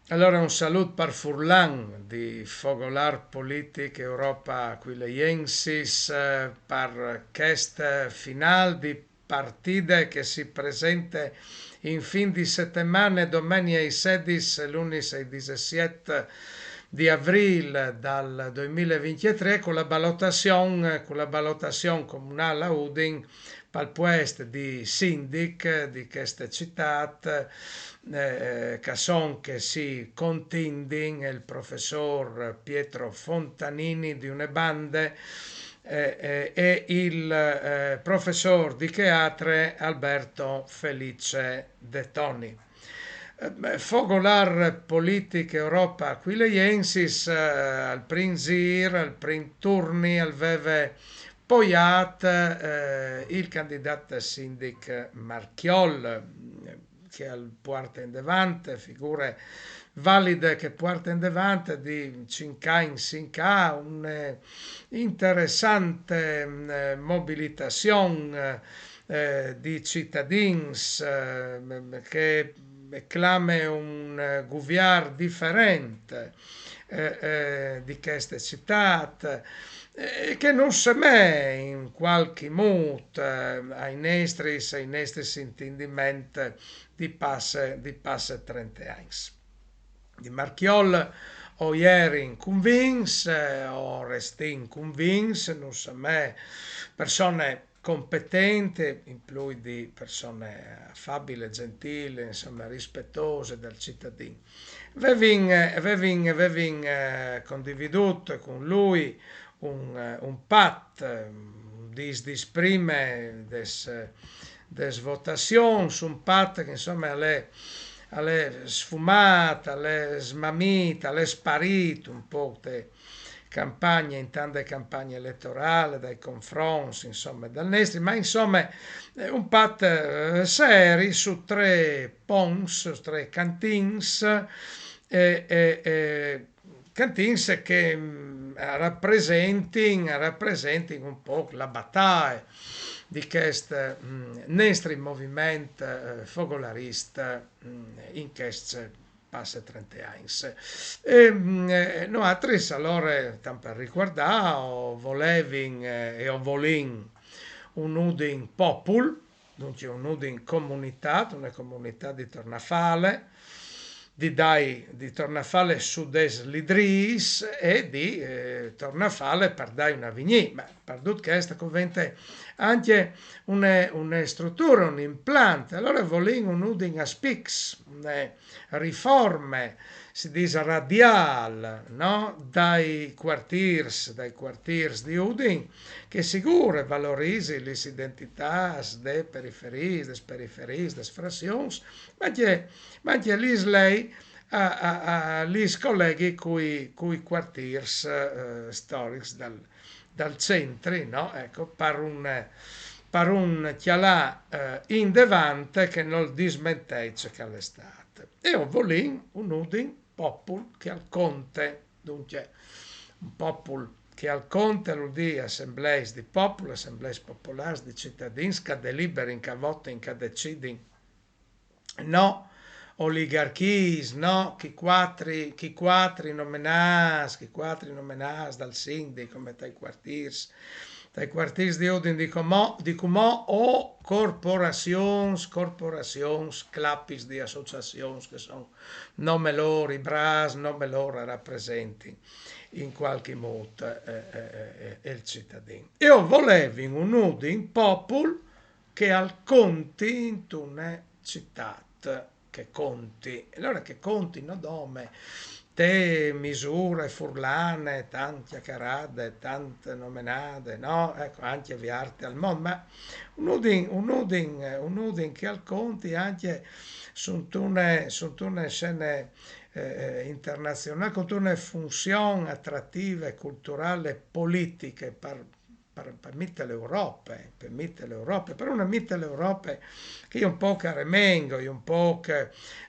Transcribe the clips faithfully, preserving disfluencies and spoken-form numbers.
Alora un salût par furlan di Fogolâr Politic Europa Aquileiensis, eh, par chest finâl di partide che si presente in fin di setemane, domenie ai sedis, lunis ai disesiet di Avrîl dal doi mil e vincjetrê, cu la balotazion, cu la balotazion comunâl a Udin pal puest di sindic di cheste citât, eh, che a son che si contindin il professôr Pietro Fontanini di une bande, eh, eh, e il, eh, professôr di teatre Alberto Felice De Toni. Eh, Fogolâr Politic Europa Aquileiensis, eh, al prin zîr, al prin turni, al veve poiât, eh, il candidât sindic Marchiol, che al puarte indevant figure valide, che puarte indevant di cinc agns in ca une interessante, mm, mobilitazion, eh, di citadins, eh, che clame un, eh, guvier diferent, eh, eh, di cheste citât, eh, che nol semee in cualchi mût, eh, ai nestris, ai nestris intindiments di passe, di passe trente agns. Di Marchiol o jerin convints, eh, o restìn convints, nol semee, persone competente, in plui di persone afabile, gentile, insome, rispetose dal citadin. Vevin, eh, vevin, vevin, eh, condividût cun lui un, eh, un pat, eh, un dîs, dîs prime des, eh, des votazions, un pat che, insome, al è, al è sfumât, al è smamît, al è sparît un pôc te campagne, intant de campagne eletorâl, dai confronts, insome, dal nestri, ma, insome, eh, un pat, eh, seri su trê ponts, su trê cantins, eh, eh, eh, cantins che, mm, a rapresentin, a rapresentin un pôc la bataie di chest, mm, nestri moviment, eh, fogolarist, mm, in chescj passe trente agns. E, mm, eh, noaltris alore, tant par ricuardâ, o volevin, eh, e o volìn un Udin popul, duncje un Udin comunitât, une comunitât di tornâ a fâle, di dâi, di tornâ a fâle su des lidrîs e di, eh, tornâ a fâle par dâi un avignî. Ma par dut chest al covente ancje une, une struture, un implant. Alore o volìn un Udin a spics, une riforme, si dîs radiâl, no? Dai cuartîrs, dai cuartîrs di Udin, che sigûr e valorisi lis identitâts des periferiis, des periferiis, des frazions, ma ancje, ma ancje lis lei a, a, a lis coleghi cui, cui cuartîrs, eh, storics dal, dal centri, no? Eco, par un, par un cjalâ, eh, indevant che nol dismenteiç ce che al è stât. E o volìn un Udin popul che al conte, duncje, un popul che al conte al vûl dî assembleis di popul, assembleis popolârs di citadins che a deliberin, che a votin, che a decidin, no oligarchiis, no chi cuatri, chi cuatri nomenâts, chi cuatri nomenâts dal sindic come tai cuartîrs, tai cuartîrs di Udin di cumò, di cumò, o corporazions, corporazions, clapis di associazions che a son nome lôr i brâfs, nome lôr a rapresentin in cualchi mût, eh, eh, eh, eh, il citadin. E o volevin un Udin popul che al conti intune citât, che conti. E alore che conti no dome te misure furlane, tant cjacarade, tant nomenade, no? Eco, ancje vierte al mont, ma un Udin, un Udin, un Udin che al conti ancje suntune, suntune scene, eh, internazionâl, cuntune funzion atrative, culturale, politiche, par par, par Mitteleurope, par Mitteleurope, par une Mitteleurope che je un pôc a remengo, je un pôc,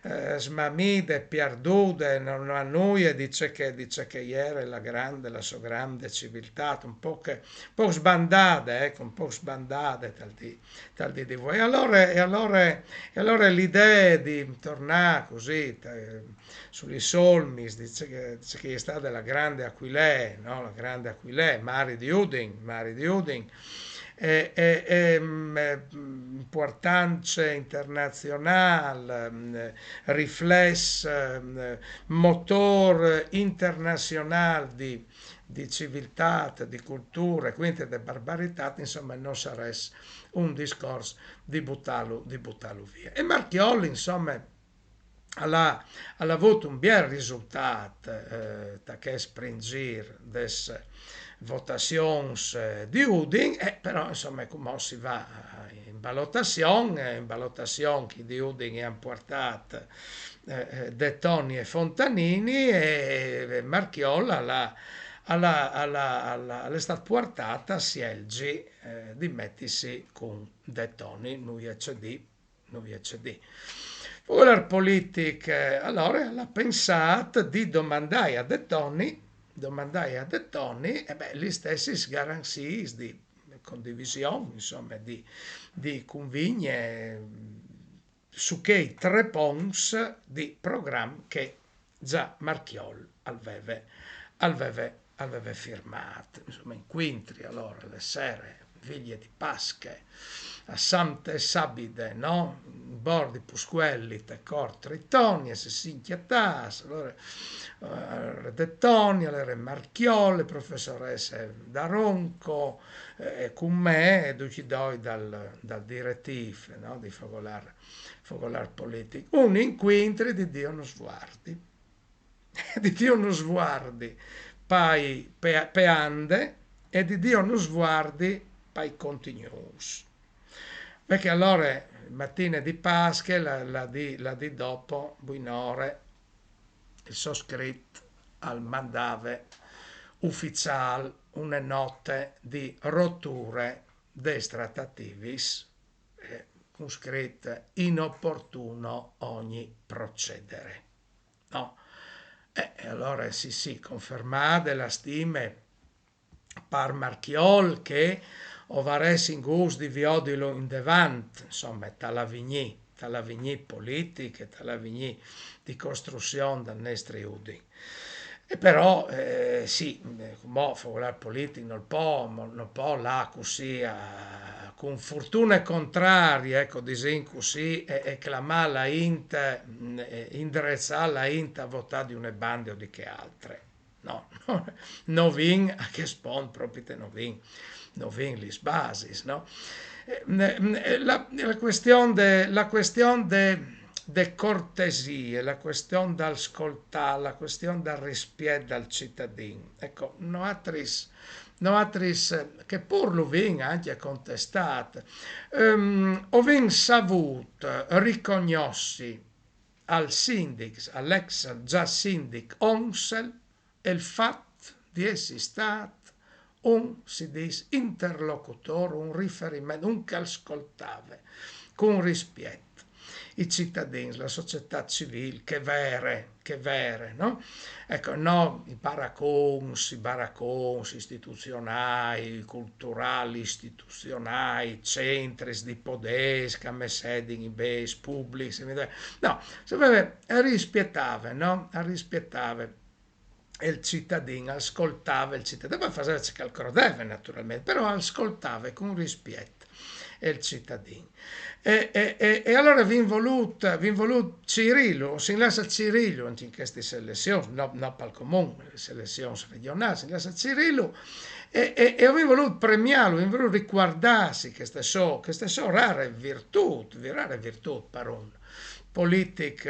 eh, smamide, pierdude, no, no à nuie di ce che, di ce che e jere la grande, la sô grande civiltât, un pôc, un pôc sbandade, eco, un pôc sbandade tal dì, tal dì di vuê. E alore, e alore, e alore la idee di tornâ cussì, te, su lis olmis, di ce che, di ce che e je stade la grande Aquilee, no? La grande Aquilee, mari di Udin, mari di Udin, e, e, e, mm, eh, impuartance internazionâl, mm, riflès, mm, motôr internazionâl di, di civiltât, di culture, cuindi de barbaritât, insome, no sarès un discors di butâlu, di butâlu vie. E Marchiol, insome, al à, al à vût un biel risultât, eh, ta chest prin zîr des votazions, eh, di Udin, e però, insome, cumò si va, eh, in balotazion, eh, in balotazion chei di Udin a àn puartât, eh, eh, De Toni e Fontanini, e, e Marchiol al à, al à, al à, al à, al è stât puartât a sielzi, eh, di metisi cun De Toni, nuie ce dî, nuie ce dî. Fogolâr politic, eh, alore, al à pensât di domandâi a De Toni, domandâi a De Toni, e ben, lis stessis garanziis di condivision, insome, di, di cunvigne su chei trê ponts di program che za Marchiol al veve, al veve, al veve firmât. Insome, incuintri, alore, la sere, vilie di Pasche, a Sante Sabide, no? In bord di Puscuelli, te cort Tritonie, si sin cjatâts, alore, eh, De Toni, alore Marchiol, la professoresse D'Aronco, eh, e cun me, e ducj i doi dal, dal diretîf, no? Di Fogolâr, Fogolâr politic. Un incuintri di Dio nus vuardi. Di Dio nus vuardi pai pe, pe ande e di Dio nus vuardi pai contignûts. Parcè che alore, matine di Pasche, la, la dì, la dì dopo, buinore, il soscrit al mandave uficiâl une note di roture des tratativis, eh, cun scrit: «Inopportuno ogni procedere». No? Eh, e alore sì, sì, confermade la stime par Marchiol, che o varessin gust di viodilu indevant, insome, tal avignî, tal avignî politic e tal avignî di costruzion dal nestri Udin. E però, eh, sì, eh, cumò Fogolâr politic nol pò, nol pò lâ cussì a, cun fortune contrarie, eco, disìn cussì, e, e clamâ la int, mm, e indreçâ la int a votâ di une bande o di chê altre. No, no vin a chest pont, propit no vin, no vin lis basis, no? Eh, mm, eh, la, la cuestion de, la cuestion de, de cortesie, la cuestion dal scoltâ, la cuestion dal rispiet dal citadin. Eco, noatris, noatris, eh, che pûr lu vin ancje contestât, ehm, o vin savût ricognossi al sindic, al ex, al za sindic Onzel, il fat di jessi stât un, si dîs, interlocutôr, un riferiment, un che al scoltave cun rispiet i citadins, la societât civîl, chê vere, chê vere, no? Eco, no i baracons, i baracons istituzionâi, culturâi, istituzionâi, centris di podês che a messedin i bêçs publics, no, se veve, al rispietave, no? Al rispietave il citadin, al scoltave il citadin, po al faseve ce che al crodeve, naturalmentri, però al scoltave cun rispiet il citadin. E, e, e, e alore o vin volût, o vin volût cirîlu, o sin lâts a cirîlu ancje in chestis elezions, no, no pal comun, lis elezions regjonâls, o sin lâts a cirîlu, e, e, e o vin volût premiâlu, o vin volût ricuardâsi cheste sô, cheste sô rare virtût, vi-, rare virtût par un politic,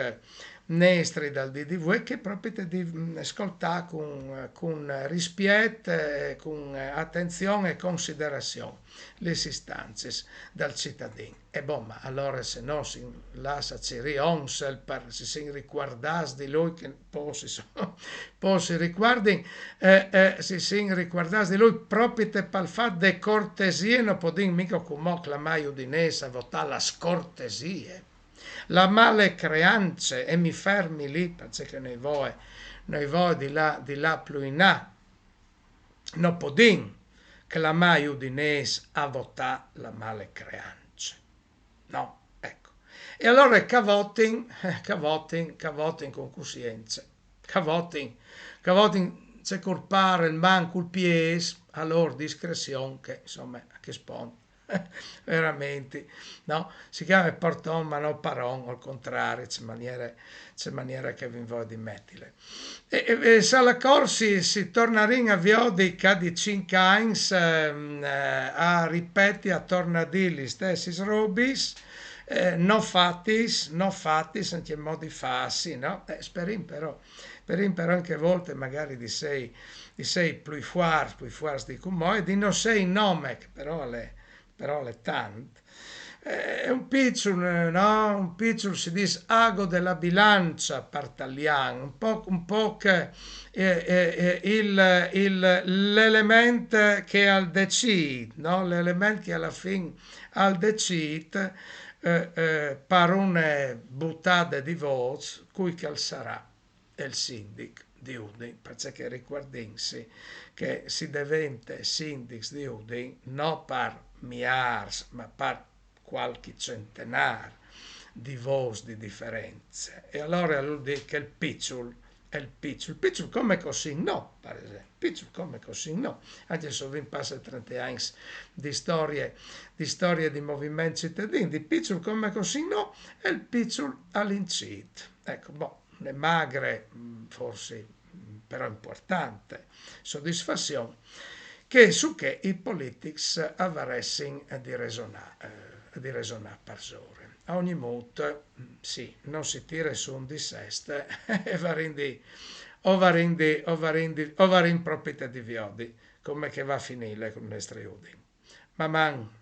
nestri dal dì di vuê, che propit di, mm, scoltâ cun, cun rispiet, eh, cun atenzion e considerazion lis istanziis dal citadin. E bon, ma alore se no si lassa cirî onzel par, si sin ricuardâts di lui, che po si so-, po si ricuardin, eh, eh, si sin ricuardâts di lui propit pal fat de cortesie, no podìn migo cumò clamâ i udinês a votâ la scortesie, la male creance, e mi fermi li, parcè che no i voi, no i voi di lâ, di lâ plui in là. No podìn clamâ i udinês a votâ la male creance. No? Eco. E alore ch'a votin, eh, ch'a votin, ch'a votin cun cussience. Ch'a votin, ch'a votin, se cur pâr il man cul piês, a lôr discrezion, che, insome, a chest pont, verementri, no? Si clame porton, ma no paron, al contrari, ce maniere, ce maniere che vin voie di metile. E, e, e se a la Corsi si tornarìn a viodi ca di cinc agns, ehm, eh, a ripeti, a tornâ a dî lis stessis robis, eh, no fatis, no fatis, ancje modi fâsi, no? Eh, sperìn però, sperìn però ancje volte magari di sei, di sei plui fuarts, plui fuarts di cumò, e di no sei nome, che però al è, però al è tant. Eh, un piçul, no? Un piçul si dîs ago de la bilancia par talian, un pôc, un pôc, eh, eh, eh, il, il, l'element che al decît, no? L'element che a la fin al decît, eh, eh, par une butade di vôts, cui che al sarà il sindic di Udin, parcè che ricuardìnsi che si devente sindics di Udin no par miârs, ma par cualchi centenâr di vôts di diference. E alore al vûl dî che il piçul, il piçul, piçul come Cossin No, par esempli, piçul come Cossin No, ancje se o vin passât trente agns di storie, di storie di moviment citadin, di piçul come Cossin No, e il piçul al incît. Eco, bon, une magre, mm, forsi, mm, però impuartante sodisfazion, che su chê i politics a varessin di resonâ, eh, di resonâ parsore. A ogni mût, mm, sì, no si tire sù un dissest, e varìn di, o varìn di, o varìn di, o varìn propit di viodi come che va a finî cul nestri Udin. Maman!